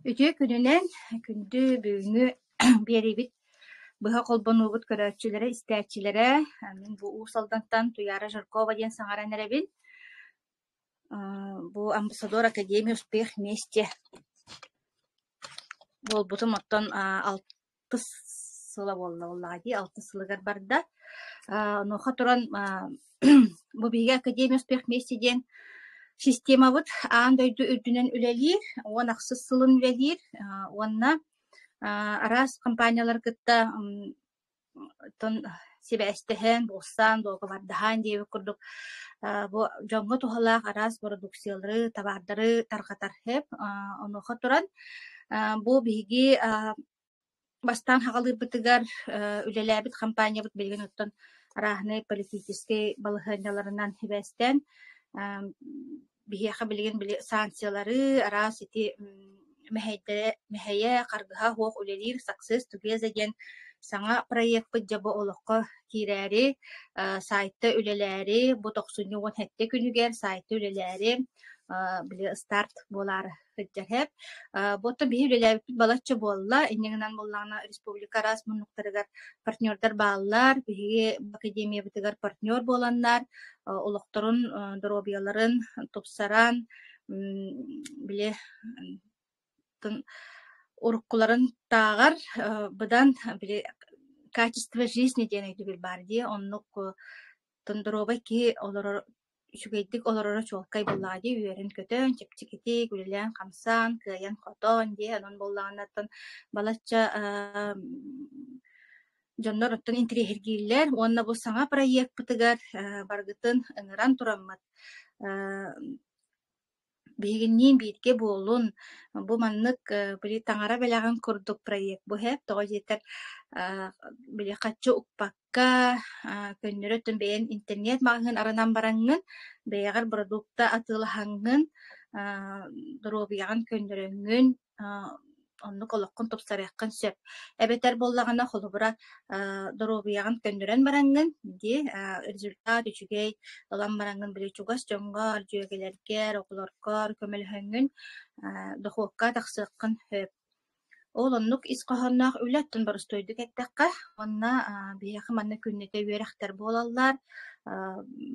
Үтүө күнүнэн, күндү бүгүҥҥү биэриибит быһа холбонуубут көрөөччүлэрэ, истээччилэрэ. Мин бу Уус Алдантан Туйаара Жиркова диэн саҥаран эрэбин. Бу Амбассадор Академия Успех вместе буолбутум оттон алтыс сыла буолла буоллаҕа дии, алтыс сылыгар барда. Онуоха туран бу биһиги Академия Успех вместе диэн системабыт аан дойду үрдүнэн үлэлиир, 10 ахсыс сылын үлэлиир уонна араас компаниялары кытта оттон сибээстэһэн, булсан, дуогабардаһан диэбит курдук бу дьоҥҥо туһалаах араас бородууксуйалары, табаардары тарҕатар сөп. Онуоха туран бу биһиги бастаан хаҕалыырбытыгар үлэлээбит хампаанньабыт билигин оттон арааһынай политическай балаһыанньаларынан сибээстээн биһиэхэ билигин били санкциялары араас ити мэһэйдэрэ мэһэйэ харгыһа суох үлэлиир Success Together диэн саҥа проекпыт дьэ бу олоххо киирээри сайтта үлэлээри бу тохсунньу 17 күнүгэр сайтта үлэлээри били старт буолаары сылдьар һэп. Бу оттон биһи үлэлээбиппит балачча буолла. Инньэ гынан буоллаҕына республика араас муннуктарыгар партнердар бааллар. Биһиги академиябытыгар партнер буоланнар олохторун, доруобуйаларын тупсаран, били уруккуларын тааҕар быдан били качество жизни диэн өйдөбүл баар дии. Оннук доруобай киһи олорор үчүгэйдик олороро чуолкай буоллаҕа дии, үөрэн-көтөн, чэпчэкитик үлэлээн-хамсаан, кыайан-хотон дии, онон буоллаҕына оттон балачча дьоннор оттон интэриэһиргииллэр уонна бу саҥа проекпытыгар барыгытын ыҥыран тураммыт биһигинниин бииргэ буолун, бу маннык били таҥара бэлэҕин курдук проект бу иһэ, тоҕо диэтэр били хаччы укпакка көннөрү оттон бэйэҥ интернет маҕаһыын арынан бараҥҥын, бэйэҕэр продукта атыылаһаҥҥын, доруобуйаҕын көннөрөҥҥүн оннук олоххун тупсарыаххын сөп. Эбэтэр буоллаҕына, холобура, доруобуйаҕын көннөрөн бараҥҥын дии, результат үчүгэй ылан бараҥҥын били чугас дьоҥҥор, дьүөгэлэргэр, оҕолоргор көмөлөһөҥҥүн дохуокка тахсыаххын сөп. Ол оннук ис хоһоонноох үлэ оттон боростуойдук эттэххэ, уонна биһиэхэ манна күннэтэ үөрэхтэр буолаллар,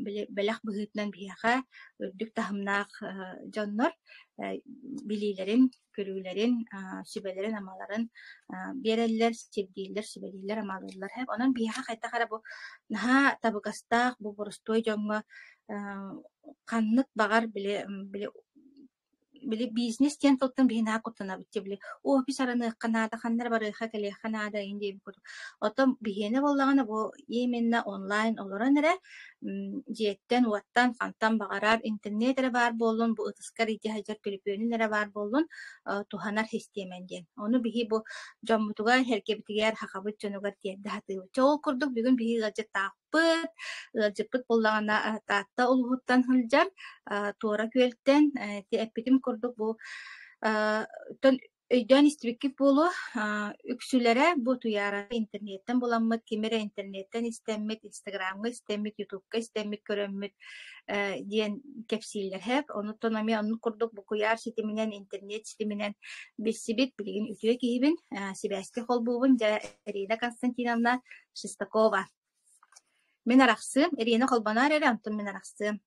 били бэлэх быһыытынан биһиэхэ үрдүк таһымнаах дьоннор билиилэрин, көрүүлэрин, сүбэлэрин-амаларын биэрэллэр, сирдииллэр, сүбэлииллэр-амалыыллар. Онон биһиэхэ хайдах эрэ бу наһаа табыгастаах, бу боростуой дьоҥҥо ханнык баҕар били били били бизнес диэн тылтан биһи наһаа куттанабыт дии, били офис арыныахха наада, ханна эрэ барыахха, кэлиэххэ наада эҥин диэбит курдук. Оттон биһиэнэ буоллаҕына бу именно онлайн олорон эрэ дьиэттэн-уоттан хантан баҕарар интернет эрэ баар буоллун, бу ытыскар илдьэ сылдьар төлөпүөнүн эрэ баар буоллун, туһанар систиэмэн диэн. Ону биһи бу дьоммутугар, сэргэбитигэр, сахабыт дьонугар тиэрдэ сатыыбыт. Чэ, ол курдук бүгүн биһи ыалдьыттаахпыт. Ыалдьыппыт буоллаҕына Таатта улууһуттан сылдьар, Туора Күөлтэн, ити эппитим курдук бу Өйдөөн истибиккит буолуо, үксүлэрэ бу Туйаараны интернеттэн буламмыт, ким эрэ интернеттэн истэммит, Инстаграмҥа истэммит, Ютубка истэммит, көрөммүт диэн кэпсииллэр һээп. Онуттан эмиэ оннук курдук бу куйаар ситиминэн, интернет ситиминэн билсибит, билигин үтүө киһибин, сибээскэ холбуубун, дьэ, Ирина Константиновна Шестакова. Мин арахсыам, Ирина холбоноор эрэ, онтон мин арахсыам.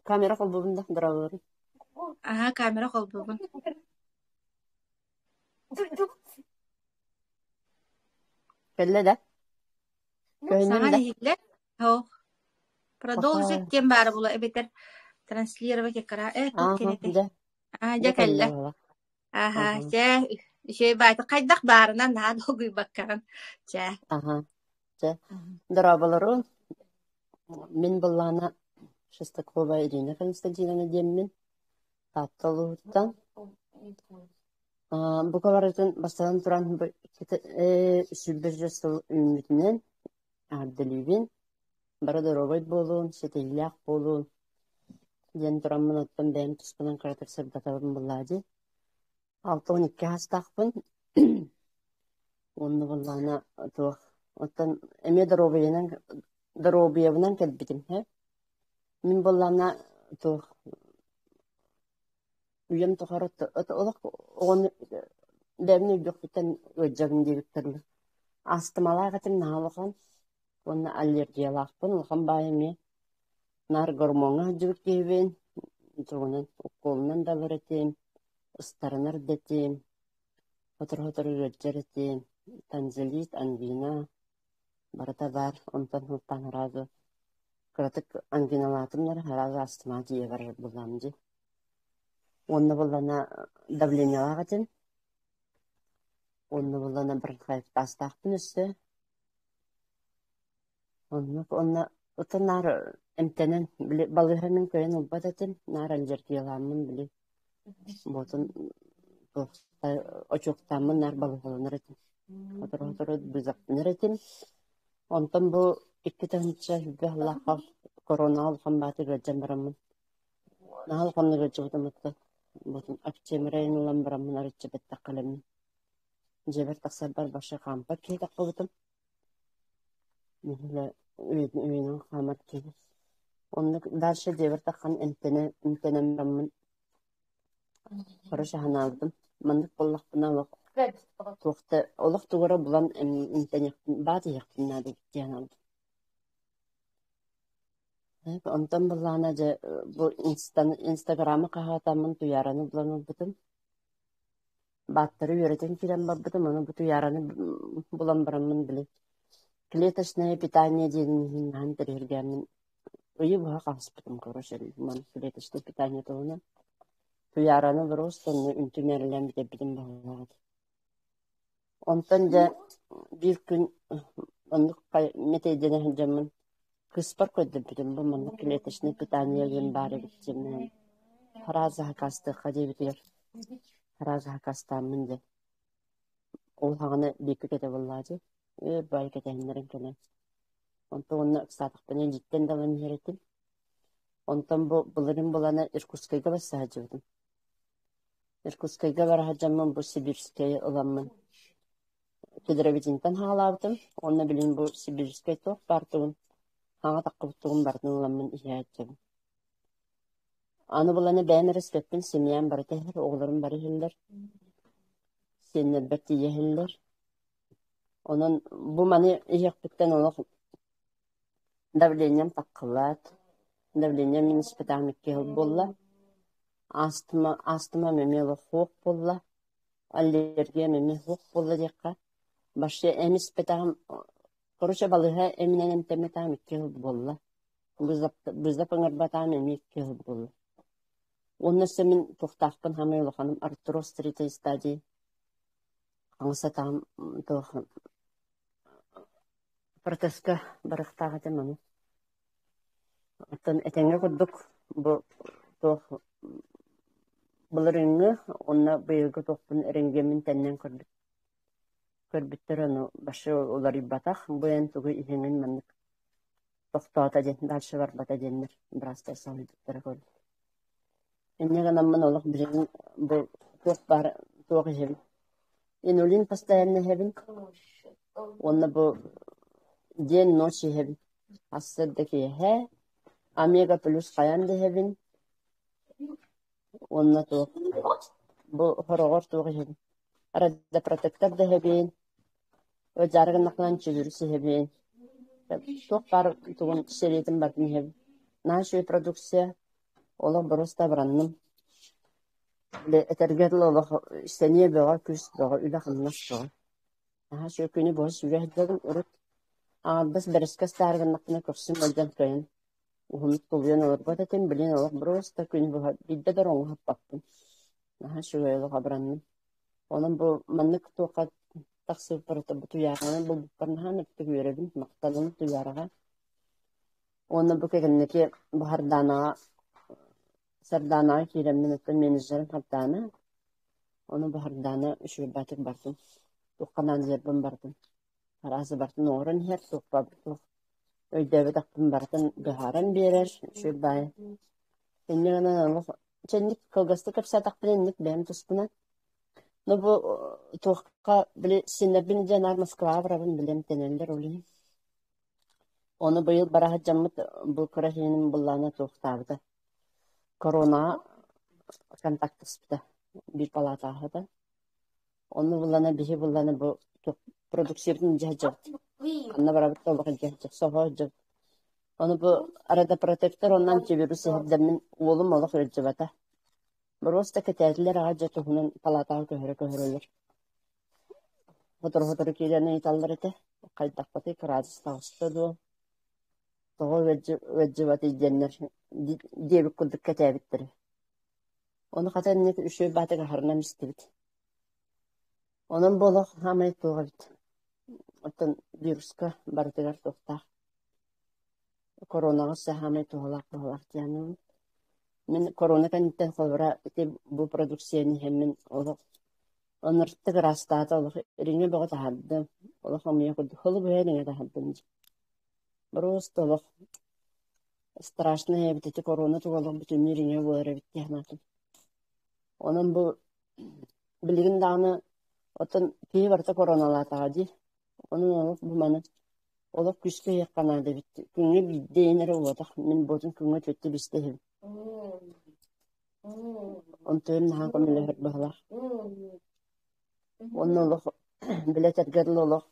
Камера холбуубун да, дорооболорун. Аһа, камера холбуубун. Кэллэ да? Көһүннүм Саҥа да? иһиллэр. Ох. Продолжить Похуй. диэн баара була эбэтэр транслировать экран. Туох Ааһа, кэнэтэ? дьэ, Аа, дьэ дьэ кэллэ кэллэ. буола. Аһа, Аһа, чэ, үчүгэй баайта хайдах баарынан наһаа долгуйбаккаҕын. Чэ. аһа, чэ. Дорооболорун. Мин быллаана Шестакова Ирина Константиновна диэммин. Таатта улууһуттан. Бука барытын бастатан туран бу 120 сыл үүммүтүнэн эҕэрдэлиибин. Бары доруобай буолуун, ситиһиилээх буолуун диэн тураммын оттон бэйэм туспунан кыратык сырдатабын буоллаа дии. 62 саастаахпын уонна буоллаҕына туох оттон эмиэ доруобуйанан доруобуйабынан кэлбитим һэ. Мин буоллаҕына туох Үйэм тухары олох оҕону бэйэбин өйдүөхпүттэн ыалдьабын диэбиттэр Астымалаах этим наһаа улахан уонна аллергиялаахпын, улахан баай эмиэ. Наар гормоҥҥа сылдьыбыт киһибин, тугунан уккуолунан да ылар этим, ыстарынар да этим, сотору-сотору ыалдьар этим, тонзиллит, ангина барыта баар. Онтон сылтаан сразу кыратык ангиналаатым да сразу астыма тиийэ барар буоллаҕым дии. Уонна буоллаҕына давлениелаах этим. Уонна буоллаҕына бронхоэктазтаахпын өссө. Оннук уонна оттон наар эмтэнэн, били балыыһа мин кыайан ылбат этим, наар аллергиялааммын били буотун очуоктааммын наар балыыһаланар этим. Сотору-сотору бызаптанар этим. Онтон бу 2000 сыллаахха корона улахан баатыр ыалдьан бараммын наһаа улаханнык ыалдьыбытым оттон буотун октябрь ылан бараммын арычча бэттэх кэлэммин дьиэбэр тахсарбар вообще хаампат киһи таххыбытым. Нэһиилэ үйэнэн хаамар киһи. Оннук дальше дьиэбэр таххан эмтэнэ эмтэнэн бараммын короче санаабытым маннык буоллахпына олох туох да олох тугу эрэ булан эмтэниэхпин баат иһиэхпин наада эбит дии санаабытым. Онтон былаана дьэ бу инстаграмы хаһаатаммын Туйаараны булан ылбытым. Бааттары үөрэтэн киирэн барбытым, ону бу Туйаараны булан бараммын били клеточное питание диэнин иһин наһаа интэриэһиргээммин ыйы быһа хаһыспытым короче маны клеточное питание туһунан. Туйаараны просто онно үнтү мээрилээн бүтэрбитим быһыылаах этэ. Онтон дьэ биир күн оннук мэтэйдэнэ сылдьаммын кыыспар көрдөрбүтүм бу маннык клеточное питание диэн баар эбит диэммин фраза хакастыахха диэбитигэр фраза хакастааммын дьэ ол саҕана бииргэ кэтэ буоллаҕа дии ээ баай кэтэһиннэрэн кэлэн онтон уонна ыксаатахпына илииттэн да ылан иһэр этим онтон бу былырыын булана Иркутскайга барса сылдьыбытым. Иркутскайга бара сылдьаммын бу Сибирскэйи ыламмын Кедровитинтэн хаалаабытым уонна билигин бу Сибирскэй туох баар тугун хаҥа таххыбыт тугун барытын ыламмын иһээччибин. Аны буланы бэйэм эрэ испэппин, семьям барыта иһэр, оҕолорум бары иһэллэр, сиэннэрбэр тиийэ иһэллэр. Онон бу маны иһиэхпиттэн олох давлением таххылаат, давлением мин испытаам икки сыл буолла. Астма, астмам эмиэ олох суох буолла, аллергиям эмиэ суох буолла диэххэ. Вообще эм испэтэҕим, короче балыыһа эминэн эмтэммэтэҕим икки сыл буолла. Бызап ыҥырбатаҕым эмиэ икки сыл буолла. Уонна өссө мин туохтаахпын хаамай улаханым артроз третьей стадии хаҥас атаҕым туох протезка барыахтаах этим ону. Оттон этэҥҥэ курдук бу туох былырыыҥҥы уонна быйылгы туохпун рентгеммин тэннэн көрбүт көрбүттэр ону вообще уларыйбатах бу эн тугу иһэҥин маннык тохтоото диэн дальше барбата диэннэр быраастар соһуйбуттара көрдүм. Инньэ гынаммын олох билигин бу туох баар туох иһэбин инулин постоянно иһэбин уонна бу день ночь иһэбин сарсыарда киэһэ омега плюс хайаан да иһэбин уонна туох бу хороҕор туох иһэбин радиопротектор да иһэбин ыдьаары гыннахпына антивирус иһэбин туох баар тугун сэриэтин барытын иһэбин наһаа үчүгэй продукция олох боруоста абыранным. Били этэргэ дылы олох сэниэ бөҕө, күүс бөҕө, үлэ-хамнас бөҕө. Наһаа үчүгэй күнү быһа сүүрэ сылдьабын. Урут аҥардас бэрэскэ астаары гыннахпына көхсүм ыалдьан кыайан уһуннук тулуйан олорбот этим. Билигин олох боруоста күнү быһа биирдэ да ороҥҥо сыппаппын. Наһаа үчүгэй олох абыранным. Онон бу маннык туохха тахсыбыппар бу Туйаараны булбуппар наһаа нэптик үөрэбин, махтанабын Туйаараҕа. Уонна бу кэнники бу Сардаанаҕа Сардаанаҕа киирэммин оттон менеджерим Сардаана, ону бу Сардаана үчүгэйбээтик бардым, туохха наадыйарбын бардым, араас барытын оҥорон иһэр, туохпар туох өйдөөбөтөхпүн барытын быһааран биэрэр, үчүгэй баайы. Инньэ гынан олох чэнник кылгастык кэпсээтэхпинэ инник бэйэм туспунан. Ну бу туохха били сиэннэрбин илдьэ наар Москваҕа барабын били эмтэнэллэр ол иһин. Ону быйыл бара сылдьаммыт бу кыра сиэним былаана туохтаабыта. Коронаҕа контактаспыта биир палаатаҕа сытан. Онно буллана биһи буллана бу продукциябытын илдьэ сылдьабыт. Ханна барабыт да олох илдьэ сылдьабыт, соһо сылдьабыт. Ону бу родопротектор уонна антивирус иһэрдэммин уолум олох ыалдьыбата. Боруоста кэтээтилэр аҕа дьэ туһунан палаатаҕа көһөрө-көһөрөлөр. Сотору-сотору киирэн ыйыталлар этэ, хайдахпытый кыраадыс таҕыста дуо, тоҕо ыалдьыбатый диэннэр диэбит курдук кэтээбиттэрэ. Ону хата инник үчүгэй баатык аһарынан истибит. Онон бу олох саамай туох эбит. Оттон вируска барытыгар туохтаах. Коронаҕа саамай туһалаах туһалаах диэн Мин корона кэнниттэн холобура ити бу продукцияны иһэммин олох оннуктук ыраастаата олох ириҥэ бөҕө таһаардым. Олох омуйа курдук холобуйа ириҥэ таһаардым дии. Просто олох страшно эбит ити корона туга олох бүтүннүү ириҥэ буолар эбит дии санаатым. Онон бу билигин даҕаны оттон киһи барыта короналаатаҕа дии. Онон олох бу маны олох күүскэ иһиэххэ наада эбит. Күҥҥэ биирдэ иһэн эрэ уотах. Мин буотун күҥҥэ түөртэ биэстэ иһэбин. Онтуйум наһаа көмөлөһөр быһыылаах. Уонна олох били этэргэ дылы олох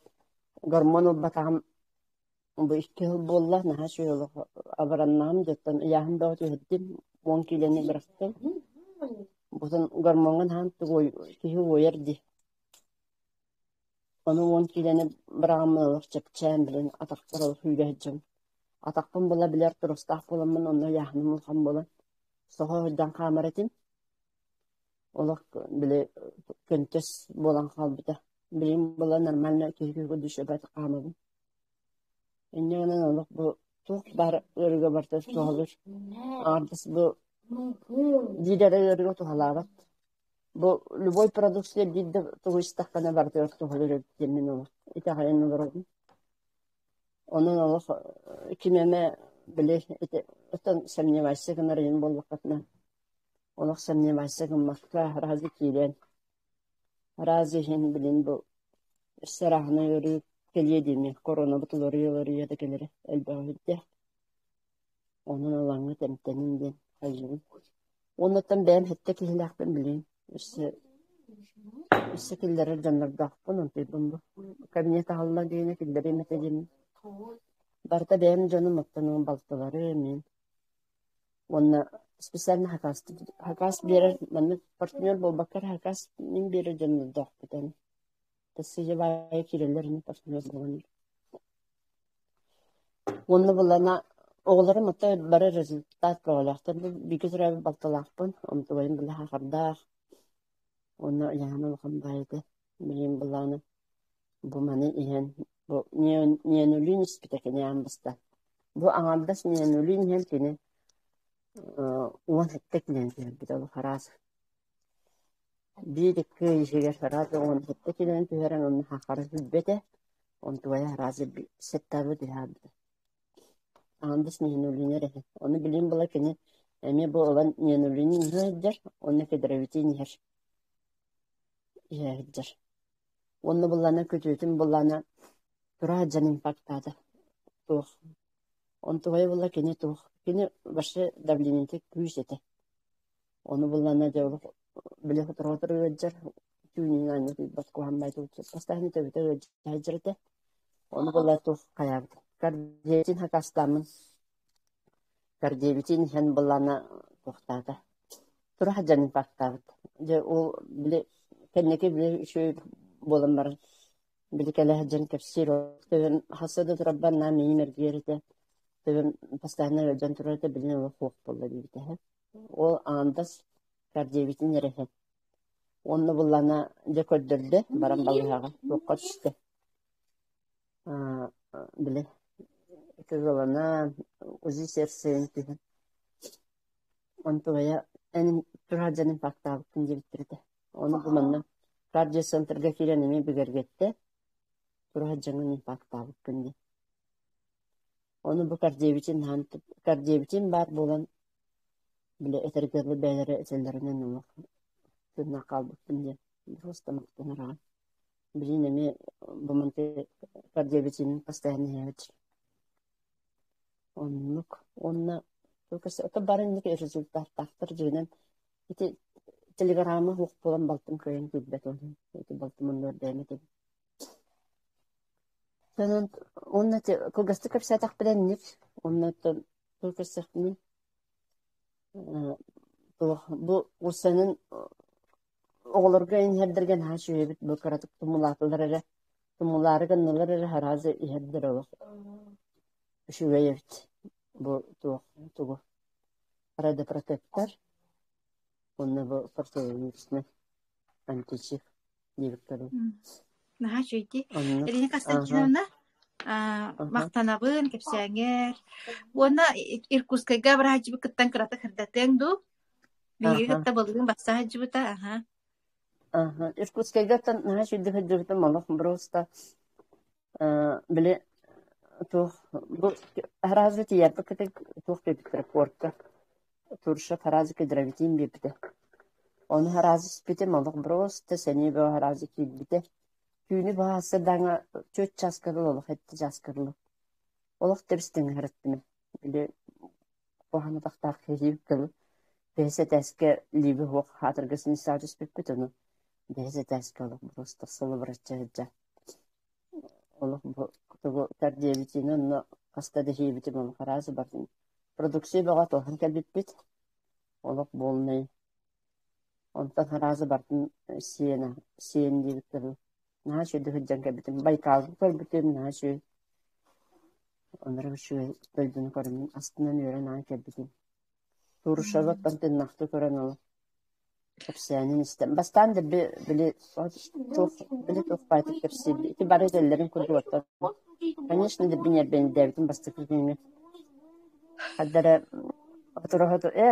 гормон ылбатаҕым бу икки сыл буолла, наһаа үчүгэй олох абыраннаҕым дьоттон ыйааһын бөҕө түһэрдим, 10 киилэни бырахтым. Бутун гормоҥҥа наһаа киһи уойар дии. Ону 10 киилэни быраҕаммын олох чэпчээн, билин атахпар олох сүүрэ сылдьабын. Атахпын була билэр туруостаах буоламмын онно ыйааһыным улахан буолан соһо сылдьан хаамар этим. Олох били көнтөс буолан хаалбыта. Билигин була нормально киһи курдук сөбө хаамабын. Инньэ гынан олох бу туох баар ыарыыга барыта туһалыыр. Аҥардас бу биир эрэ ыарыыга туһалаабат. Бу любой продукция биир да тугу истэххинэ барытыгар туһалыыр эбит диэммин олох итэҕэйэн олоробун. Онон олох ким эмэ били ити оттон сомневайся гынар иһин буоллаххытына олох сомневайся гыммакка сразу киирэн Араас иһин билин бу өссө арааһынай ыарыы кэлиэ диэни коронабыт уларыйа-уларыйа да кэлэрэ элбэҕи үрдээх. Онон ылаҥҥыт эмтэнин диэн хайыыбын. Уоннаттан бэйэм сэттэ киһилээхпин билин. Өссө өссө киллэрэр дьоннордоохпун, онтуйбун бу. Кабинет аһылла диэни киллэриэм этэ диэммин. Барыта бэйэм дьонум, оттон балтыларым, мин Уонна специально хакас хакас биэрэр маннык партнер буолбакка эрэ хакас мин биэрэр дьоннордоохпут эн. Сыдьабаайа киирэллэр ини партнер буолан. Уонна булана оҕолорум ото бары результат бөҕөлөөхтөр. Бу бииргэ төрөөбүт балтылаахпын, онтубайым били хахардаах. Уонна ыйаһана улахан баай этэ. Билигин былааны бу маны иһэн бу неонулин испитэ кини аан бастаан. Бу аҥардас неонулин иһэн кини 17 килэни түһэрбит ол араас биир икки ый иһигэр араас 17 килэни түһэрэн онно хахара сүлбэтэ онтугайа араас сэттэ түһээбитэ. Аҥардас неонулин эрэ иһэн. Ону билигин була кини эмиэ бу ылан неонулин иһэ сылдьар уонна кедровитин иһэр иһэ сылдьар. Уонна буллаана күтүөтүн буллаана тура сылдьан инфарктаата туох онтугайа буолла кини туох кини вообще давлениета күүс этэ ону буллаана дьэ олох били сотору-сотору ыалдьар түүнүн аанньа утуйбат куһаҕан постоянно төбөтө ыалдьа сылдьар этэ ону буолла туох хайаабыт кардиотин хакастааммын кардиобитин иһэн буллаана туохтаата тура сылдьан инфарктаабыт дьэ ол били кэнники били үчүгэй буолан баран били кэлэ сылдьан кэпсиир төбөм хасса да турарбар наам миигин эргийэр этэ төбөм постоянно ыалдьан турар этэ билин олох суох буолла диэбитэ ол аандас кардиобитин эрэ иһэн уонна буллана дьэ көрдөрдө баран балыыһаҕа туохха түстэ били кыгыланан УЗИ сердцейин түһэн онтугайа эн тура сылдьан инфарктаабыккын диэбиттэр этэ ону бу манна кардиоцентрга киирэн эмиэ бигэргэттэ тура сылдьаҥҥын инфарктаабыккын диэн ону бу кардиобитин кардиобитин баар буолан били этэргэ дылы бэйэлэрэ этэллэринэн олох тыыннаах хаалбыппын диэн просто махтанар аҕай билигин эмиэ бу манты кардиобитин постоянно иһэбит оннук уонна ото бары инник результаттаахтар дьиҥинэн. Ити телеграмма суох буолан балтым кыайан киирбэт уонна ити балтым оннугар бэйэм этим. Онон уонна кылгастык кэпсээтэхпинэ инник уонна оттон тугу кэпсиэхпиний туох бу уссанын оҕолорго иһэрдэргэ наһаа үчүгэйбит бу кыратык тумулаатылар эрэ тумулаары гыннылар эрэ араас иһэрдэр олох үчүгэй эбит бу туох тугу радопротектор уонна бу противовирусный античив диэбиттэрин Наһаа үчүгэй оннук Ирина аха Константиновна, аха махтанабын кэпсээҥҥэр. Уонна Иркутскайга быраһааччыбыккыттан кыратык сырдатыаҥ дуу? Биһиги аха кытта былырыын барса сылдьыбыта, аха. аха Иркутскайгаттан наһаа үчүгэйдик сылдьыбытым олох просто били туох бу араас тиийэрбит туох диэбиттэрэ пуорка Турша араас кедровитин биэрбитэ. Ону араас испитим олох просто сэниэ бөҕө араас киирбитэ. Түүнү баһаасса даҥа түөрт чааска дылы олох эттэ чааска дылы. Олох тэбис-тэҥ аһараттым. Били куһаҕан атахтаах киһи тылы бэһис этээскэ лииби суох хаатырга синисаа түспүппүт ону бэһис этээскэ олох просто сылыбыраччы сылдьар. Олох бу тугу кардиобитины онно хаста да иһиэбитим олох араас бардым. Продукция бөҕө туоһан кэлбиппит. Олох буолнай. Онтон араас бардым сиэн сиэн диэбит тылы. Наһаа үчүгэйдик сылдьан кэлбитим. Байкалга көрбүтүм наһаа үчүгэй. Онно үчүгэй дойдуну көрөммүн астынан үөрэн аан кэлбитим. Турушеваттан тыыннаахтыы көрөн олох кэпсээнин истэн. Бастаан да били туох били туох баайтык кэпсиирбит. Ити бары этэллэрин курдук оттон. Конечно, да ньиэрбэйдээбитим бастакы күҥҥэ. Хадда эрэ сотору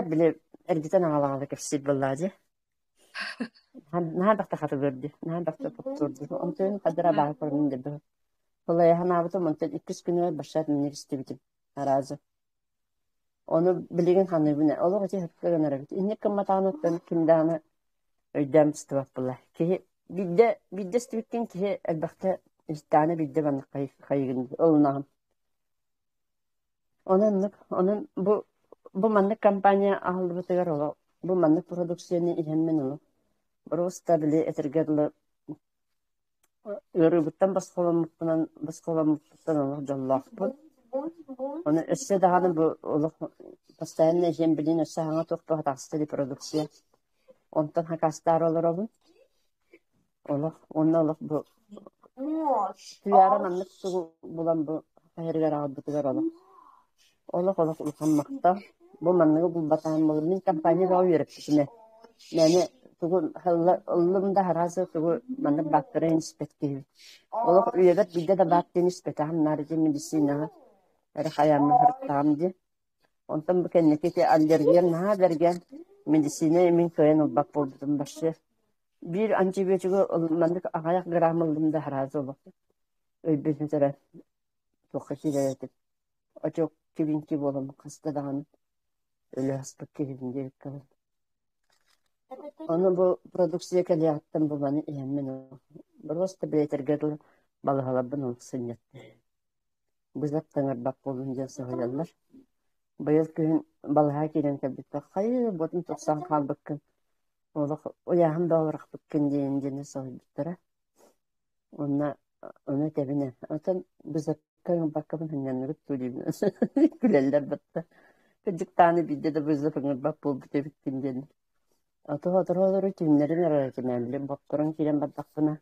били эргитэн аҕала-аҕала кэпсиир буоллаҕа дии. Наһаа элбэхтэ хатылыыр дии, наһаа элбэхтэ туттуур дии. Онтон хадда эрэ абааһы көрүнүн диэбитим. Былайа санаабытым, онтон иккис күнүгэр башат минньик истибитим араазы. Ону билигин саныыбын ээ, олох ити сөпкө гынар эбит. Инник гымматаҕыныттан ким даҕаны өйдөөн быстыбат буолла. Киһи биирдэ биирдэ истибиккин киһи элбэхтэ истэҕинэ биирдэ маннык хайыгын ылынаҕын. Онон оннук, онон бу бу маннык компания аһыллыбытыгар олох бу маннык продукцияны иһэммин олох просто били этэргэ дылы ыарыыбыттан босхоломмуппунан босхоломмуппуттан олох дьоллоохпун. Ону өссө даҕаны бу олох постоянно иһэн билин өссө саҥа туох туох таҕыста дии продукция. Онтон хакастаары олоробун. Олох уонна олох бу Туйаара маннык тугу булан бу хайарыгар аҕалбытыгар олох олох олох улахан махтал. Бу манныгы булбатаҕым буоллар мин компания бөҕө үөрэппитим ээ. Мээнэ тугу ыллым да араас тугу маннык бааттарын испэт киһибит. Олох үйэбэр биирдэ да баат диэн испэтэҕим наар ити медицинаҕа эрэ хайааммын сырыттаҕым дии. Онтон бу кэнники ити аллергиям наһаа бэргэн, медицина мин кыайан ылбат буолбутум вообще. Биир антибиотигы маннык аҕыйах грамм ыллым да араас олох өйбүн сүтэрэн туохха киирэр этим. Отек кибиҥки буолан хаста даҕаны өлө аспыт киһибин диэбиккэ дылы. Ону бу продукция кэлиэҕиттэн бу маны иһэммин просто бэйэтэргэ дылы балыһаларбын олох сынньаттым. Бызап таҥарбат буоллун диэн соһуйаллар. Быйыл күһүн балыһа киирэн кэлбиппэр хайыы буотун тупсан хаалбыккын, олох уйааһын да олорохпуккун диэн диэни соһуйбуттара. Уонна ону этэбинэ, оттон бызапка ыҥырбаккабын сынньанныбыт дуу диибин күлэллэр батта. Кырдьык даҕаны биирдэ да бызап ыҥырбат буолбут эбиккин диэн. Ото-сотору түүннэрин эрэ этимээбили бопторон киирэн бардахпына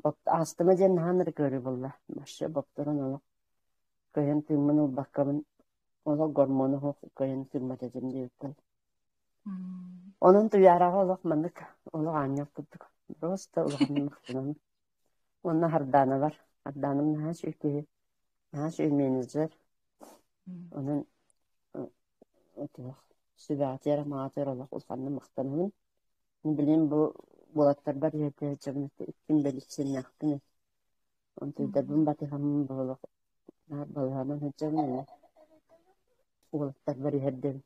Астыма диэн наһаа ынырык ыарыы буолла. Вообще бопторон олох кыайан тыыммын ылбаккабын олох гормону суох кыайан тыыммат этим диэбиппин. Онон Туйаараҕа олох маннык олох аанньал курдук. Просто улаханнык махтанабын. Уонна Хардааналар. Хардааным наһаа үчүгэй киһи, наһаа үчүгэй менеджер. Онон туох сүбэҕитигэр амаҕатыгар олох улаханнык махтанабын. Билигин бу уолаттарбар ийэтэ дьоннорго иккин бэлиссиэннээхпин онтуйдарбын батыһаммын буолуох наар балыһанан сылдьабын ини уолаттарбар иһэрдэбин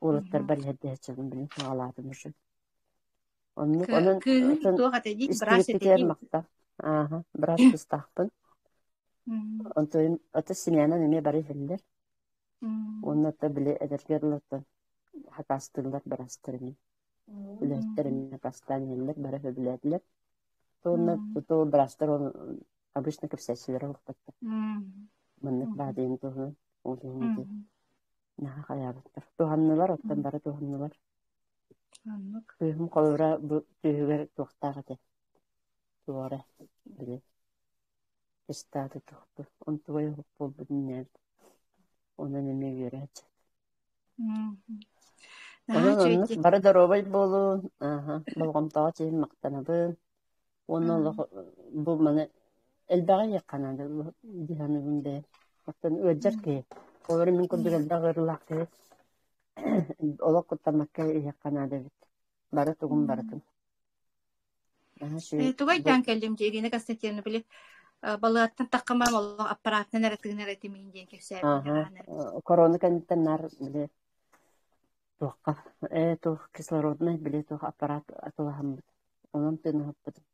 уолаттарбар иһэрдэ сылдьабын билигин саҕалаатым уже оннук онон Кыыһыҥ оттон туох этэй дии, быраас этэй истибиккитигэр дии. махтал ааһа быраас кыыстаахпын онтуйум ото сменам эмиэ бары иһэллэр уонна ото били эдэргэр ылаттан. Хакастыыллар быраастар эмиэ, үлэһиттэр эмиэ хакастаан иһэллэр, бары сөбүлээтилэр. Уонна то быраастар обычно кэпсээччилэрэ олохпоттор. Маннык баадыйын туһунан ол иһин ити наһаа хайаабыттар. Туһаннылар, оттон бары туһаннылар. Кыыһым холобура бу түөһүгэр туохтаах этэ, туора били ыстааты тохту, онтугай оһох буолбут иннээбит. Онон эмиэ үөрээччи. Наһаа Онон үчүгэй оннук дии. бары доруобай буолун, ааһа, болҕомтоҕо сиһин махтанабын уонна олох бу маны элбэҕи иһиэххэ наада дии саныыбын бэйэм. Оттон ыалдьар киһи, олору мин курдук элбэх ыарыылаах киһи олох куттаммакка иһиэххэ наада эбит. Бары тугун барытын. Наһаа үчүгэй Тугу бу өйдөөн кэллим дии Ирина Константиновна били балыаттан таххамам олох аппаратынан эрэ тыынар этим диэн кэпсээбитин ааһа анаан эрэ. корона кэнниттэн наар били Туохха туох кислороднай били туох аппарат атылаһаммыт, онон тыыныһыппытым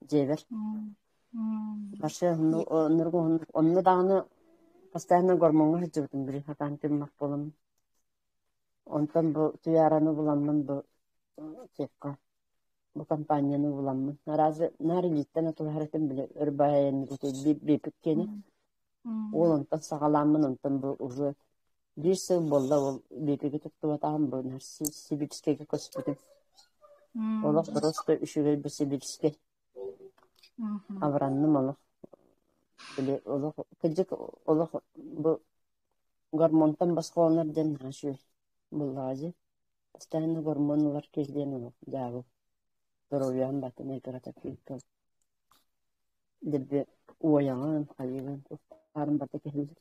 дьиэбэр. Вообще оннук онно даҕаны постоянно гормоҥҥа сылдьыбытым били сатаан тыыммат буоламмын. Онтон бу Туйаараны буламмын бу туохха бу компанияны буламмын. Разве наар илииттэн атылаһар этим били өр баайан биэпик киэнэ. Уол онтон саҕалааммын онтон бу уже биир сыл буолла ол биэпиги туттубатаҕым бу Сибирскэйгэ көспүтүм. Олох просто үчүгэй бу Сибирскэй. Абыранным олох. Били олох кырдьык олох бу гормонтан босхолонор диэн наһаа үчүгэй буоллаҕа дии. Постоянно гормон ылар киһи диэн олох дьаабы. Здоровьям батын кырата күүккэ Дэлби уойаҕын, хайыыгын, туохтаарын барыта кэһиллэр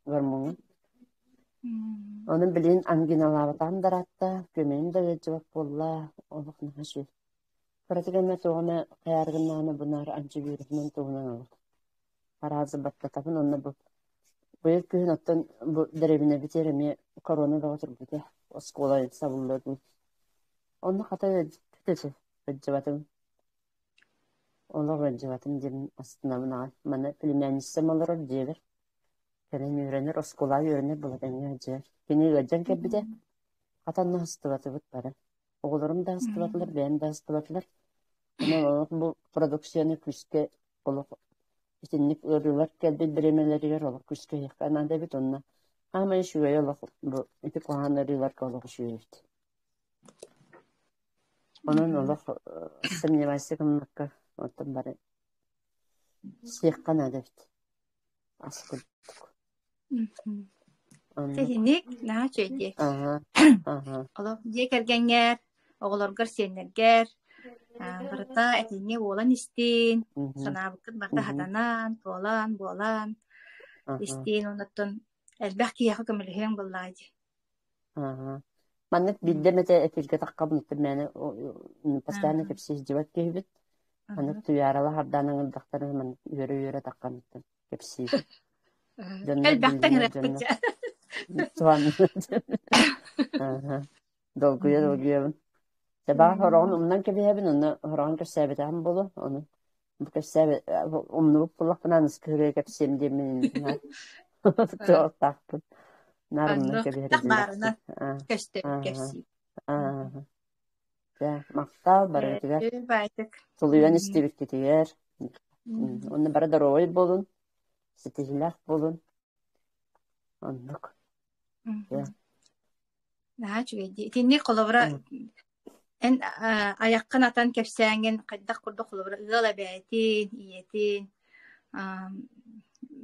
гормоҥҥун. Онон билигин ангиналаабатаҕым да ыраатта, күөмэйим да ыалдьыбат буолла, олох наһаа үчүгэй. Кыратык эмэ туох эмэ хайаары гыннаҕына бу наар антивируһунан туһунан олох араас баттатабын уонна бу быйыл күһүн оттон бу дэриэбинэбитигэр эмиэ корона бөҕө турбута, оскуола сабыллыытын. Онно хата ыалдьыбыт этэ, ыалдьыбатым. Олох ыалдьыбатым диэн астынабын аҕай. Манна племянницам олорор дьиэбэр. Кэлэн үөрэнэр, оскуолаҕа үөрэнэр буолан тэҥҥэ ыалдьыһар. Кини ыалдьан кэлбитэ, хата онно сыстыбатыбыт бары. Оҕолорум да сыстыбатылар, бэйэм да сыстыбатылар. Онон олох бу продукцияны күүскэ олох итинник ыарыылар кэлбит бириэмэлэригэр олох күүскэ иһиэххэ наада эбит уонна хаамай үчүгэй олох бу ити куһаҕан ыарыыларга олох үчүгэй эбит. Онон олох сомневайся гыммакка оттон бары сиэххэ наада эбит ас курдук. Оннук. Сиһиник наһаа үчүгэй дии. Аһа, аһа. Олох дьиэ кэргэҥҥэр, оҕолоргор, сиэннэргэр барыта этэҥҥэ буолан истин, санаабыккыт барыта хатанан, туолан, буолан истин, оннуттан элбэх киһиэхэ көмөлөһүөҥ буоллаҕа дии. Аһа. Маннык биирдэ эмэтэ эфиргэ таххабын мээнэ постоянно кэпсии сылдьыбат киһибит. Маннык туйаарала хардаан ыҥырдахтарына маннык үөрэ-үөрэ таххаммыттан кэпсиибин. Дьоннор Элбэхтэн биллинэр ырааппыт дьоннор дьэ. Аһа. Долгуйа долгуйабын. Дьэ баҕар сороҕун умнан кэбиһэбин, онно сороҕун кэпсээбэтэҕим буолуо. Ону бу кэпсээбит умнубут буоллахпына аныгыскы ырыа кэпсиэм диэммин туохтаахпын. Наар умнан Оннук кэбиһэр хайдах идэлээхпин. баарынан көстөр Аа, кэпсиир. аа, Дьэ, махтал барыгытыгар. Баайтык. Тулуйан истибиккитигэр. Уонна бары доруобай буолун, ситиһиилээх буолун. Оннук. Дьэ. Наһаа үчүгэй дии. Итинник холобура эн айаххын атан кэпсээҥҥин хайдах курдук холобура ыал эбээтин, ийэтин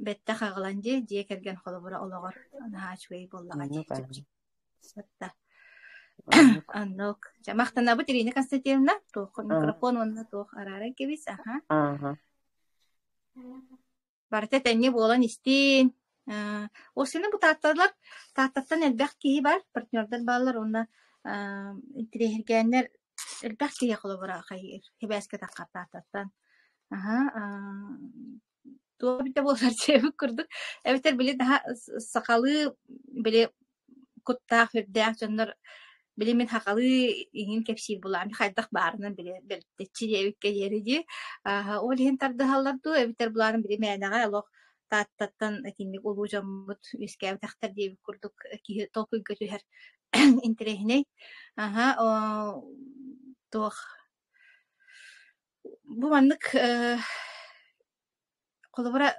бэттэх аҕалан дии дьиэ кэргэн холобура олоҕор наһаа үчүгэй буоллаҕа дии. Оннук аа. Сатта. Оннук. Оннук. Дьэ, махтанабыт Ирина Константиновна. Туох Аа. микрофон уонна туох арааран кэбис. Аха. Ааха. Барыта этэҥҥэ буолан истин. Ол сина бу таатталар, Тааттаттан элбэх киһи бар, партнердар бааллар уонна интириэһиргээннэр элбэх киһи холобура хайыыр, хибээскэ таххар Тааттаттан. Аһа, туох эбитэ буоллар диэбит курдук. Эбэтэр били наһаа сахалыы били куттаах, үрдээх дьоннор били мин сахалыы иҥин кэпсиир булаам хайдах баарынан били бэлтэччи диэбиккэ диэри дии. Аа, ол иһин тардыһаллар дуу эбэтэр булаарын били мээнэҕэ олох Тааттаттан итинник улуу дьоммут үөскээбэтэхтэр диэбит курдук киһи толкуйга түһэр. Интэриэһинэй. Аһа, туох бу маннык Холобура,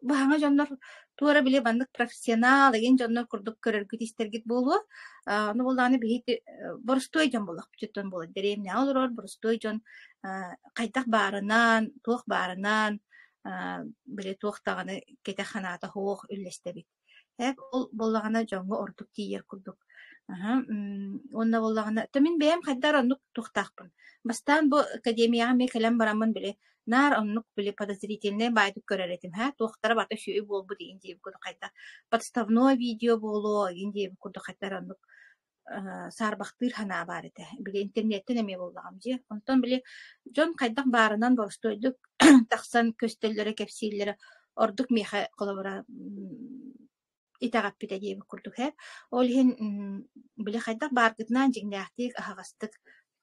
бу саҥа дьоннор туора били маннык профессионал игин дьоннор курдук көрөргүт-истэргит буолуо. Ону буоллаҕына биһиги боростуой дьон буоллахпыт буолар. Дэриэбинэҕэ олорор боростуой дьон хайдах баарынан, туох баарынан били туох даҕаны кэтэх санаата суох үллэстэбит. Эп ол буоллаҕына дьоҥҥо ордук тиийэр курдук. Аһа, уонна буоллаҕына то мин бэйэм хайдах эрэ оннук туохтаахпын. Бастаан бу академияҕа эмиэ кэлэн бараммын били наар оннук били подозрительнай баайдык көрөр этим һэ, туохтара барыта үчүгэй буолбут игин диэбит курдук хайдах подставное видео буолуо игин диэбит курдук хайдах эрэ оннук саарбахтыыр санаа баар этэ. Били интернеттэн эмиэ буоллаҕым дии. Онтон били дьон хайдах баарынан боростуойдук тахсан көстөллөрө, кэпсииллэрэ ордук миэхэ холобура итэҕэппитэ диэбит курдук ээ. Ол иһин били хайдах бааргытынан дьиҥнээхтик, аһаҕастык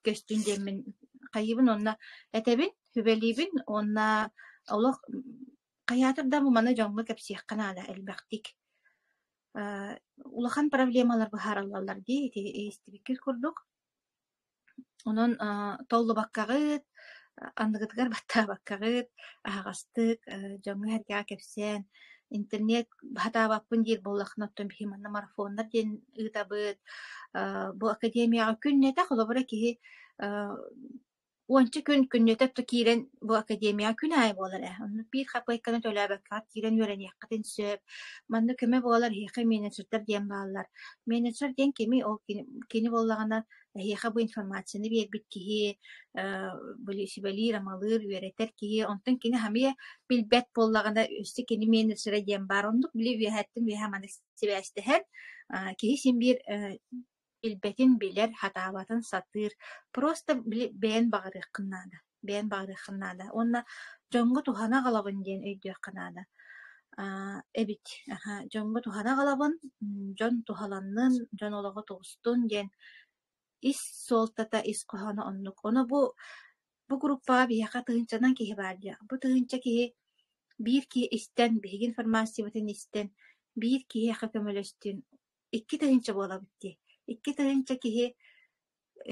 көстүн диэммин хайыыбын уонна этэбин, сүбэлиибин уонна олох хайаатар да маны дьоҥҥо кэпсиэххэ наада элбэхтик. Улахан проблемалар быһаарыллаллар дии ити истибиккит курдук. Онон толлубаккаҕыт, анныгытыгар баттаабаккаҕыт, аһаҕастык дьоҥҥо-сэргэҕэ кэпсээн, интернет сатаабаппын диир буоллаххына, оттон биһиги манна марафоннар диэн ыытабыт. Бу академияҕа күннэтэ холобура киһи Уонча күн күннэтэ то киирэн бу академияҕа күн аайы буолар ээ. Оннук биир хапыайканы төлөөбөккөҕүт киирэн үөрэниэххитин сөп. Манна көмө буолар эһиэхэ менеджердэр диэн бааллар. Менеджер диэн кимий? Ол кини, кини буоллаҕына эһиэхэ бу информацияны биэрбит киһи, били сүбэлиир-амалыыр, үөрэтэр киһи. Онтон кини хамыйа билбэт буоллаҕына өссө кини менеджерэ диэн баар. Оннук били үөһэттэн үөһэ маны сибээстэһэн, киһи син биир Билбэтин билэр, сатаабатын сатыыр, просто били бэйэн баҕарыаххын наада, бэйэн баҕарыаххын наада уонна дьоҥҥо туһана аҕалабын диэн өйдүөххэ наада эбит. Дьоҥҥо туһана аҕалабын, дьон туһаланнын, дьон олоҕо тубустун диэн ис суолтата, ис хоһооно оннук. Ону бу группаҕа биһиэхэ тыһыынчанан киһи баар дии. Бу тыһыынча киһи биир киһи истэн, биһиги информациябытын истэн, биир киһиэхэ көмөлөстүн 2000 буолабыт дии. 2000 киһи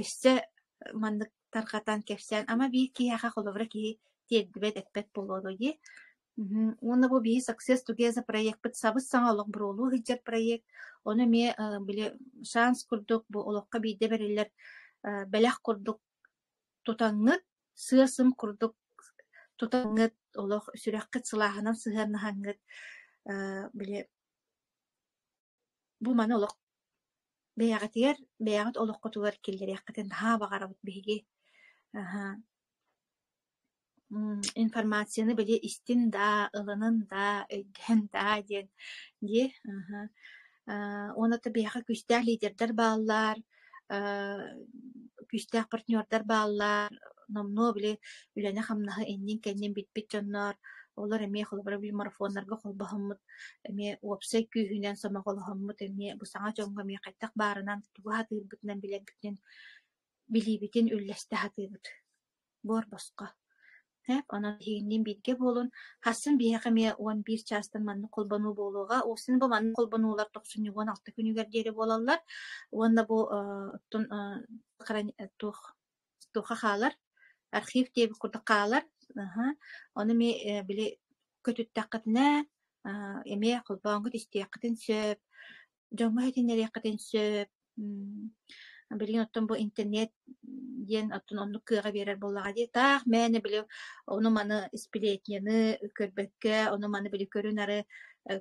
өссө маннык тарҕатан кэпсээн, ама биир киһиэхэ холобура киһи тиэрдибэт, эппэт буолуо дуо дии. Уонна бу биһи Success Together проекпыт сабыс-саҥа олох буруолуу сылдьар проект. Ону эмиэ били шанс курдук бу олоххо биирдэ бэриллэр бэлэх курдук тутаҥҥыт, сыа-сым курдук тутаҥҥыт, олох сүрэххит сылааһынан сыһыаннаһаҥҥыт били Бу маны олох бэйэҕитигэр, бэйэҕит олоххутугар киллэриэххитин наһаа баҕарабыт биһиги. Аһа информацияны били истин даа, ылынын даа, өйдөһөн даа диэн дии. Аһа уонна да биһиэхэ күүстээх лидердэр бааллар, күүстээх партнердар бааллар, номнуо били үлэни-хамнаһы иннин-кэннин билбит дьоннор, олор эмиэ холобура били марафоннарга холбоһоммут эмиэ уопсай күүһүнэн сомоҕолоһоммут эмиэ бу саҥа дьоҥҥо эмиэ хайдах баарынан тугу сатыырбытынан билэрбитинэн билиибитин үллэстэ сатыыбыт буор босхо. Онон эһигинниин бииргэ буолун. Хассын биһиэхэ эмиэ 11 чаастан маннык холбонуу буолуоҕа. Уопсайынан бу маннык холбонуулар тохсунньу 16 күнүгэр диэри буолаллар. Уонна бу оттон туох туохха хаалар, архив диэбит курдук хаалар. Ону эмиэ били көтүттэххитинэ эмиэ холбооҥҥут истиэххитин сөп, дьоҥҥо иһитиннэриэххитин сөп. Билигин оттон бу интернет диэн оттон оннук кыаҕы биэрэр буоллаҕа дии. Таах мээнэ били ону-маны сплетняны көрбөккө, ону-маны били көрүн-ары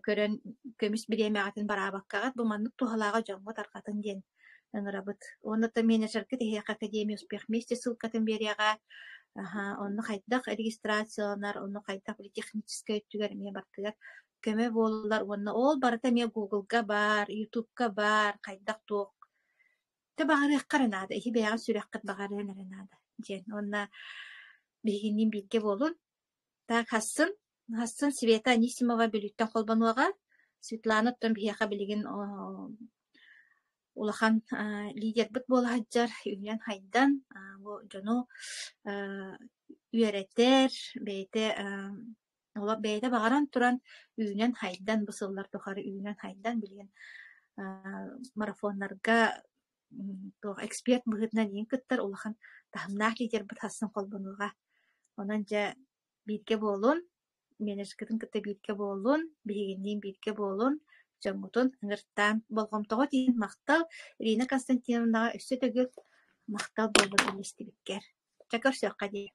көрөн көмүс бириэмэҕитин бараабаккаҕыт бу маннык туһалааҕы дьоҥҥо тарҕатын диэн ыҥырабыт. Уонна то менеджерга эһиэхэ Академия успех вместе ссылкатын биэриэҕэ. Аһа, онно хайдах регистрацияланар, онно хайдах били техническэй өттүгэр эмиэ барытыгар көмө буолаллар уонна ол барыта эмиэ Google-га баар, YouTube-ка баар, хайдах туох Тэ баҕарыахха эрэ наада, иһи бэйэҕит сүрэххит баҕарыан эрэ наада диэн. Уонна биһигинниин бииргэ буолун. Так, хассын, хассын Света Анисимова Бүлүүттэн холбонуоҕа. Светлана оттон биһиэхэ билигин улахан лидербит буола сылдьар, үүнэн-хайдан бу дьону үөрэтэр, бэйэтэ Олох бэйэтэ баҕаран туран үүнэн-хайдан бу сыллар тухары үүнэн-хайдан билигин марафоннарга Туох эксперт быһыытынан иин кыттар улахан таһымнаах лидербит хассын холбонуоҕа. Онон дьэ бииргэ буолун, менеджеркытын кытта бииргэ буолун, биһигинниин бииргэ буолун, дьоҥҥутун ыҥыртаан болҕомтоҕо тиийин махтал. Ирина Константиновнаҕа өссө төгүл махтал буоллун үллэстибиккэр. Чэ көрсүөххэ дии.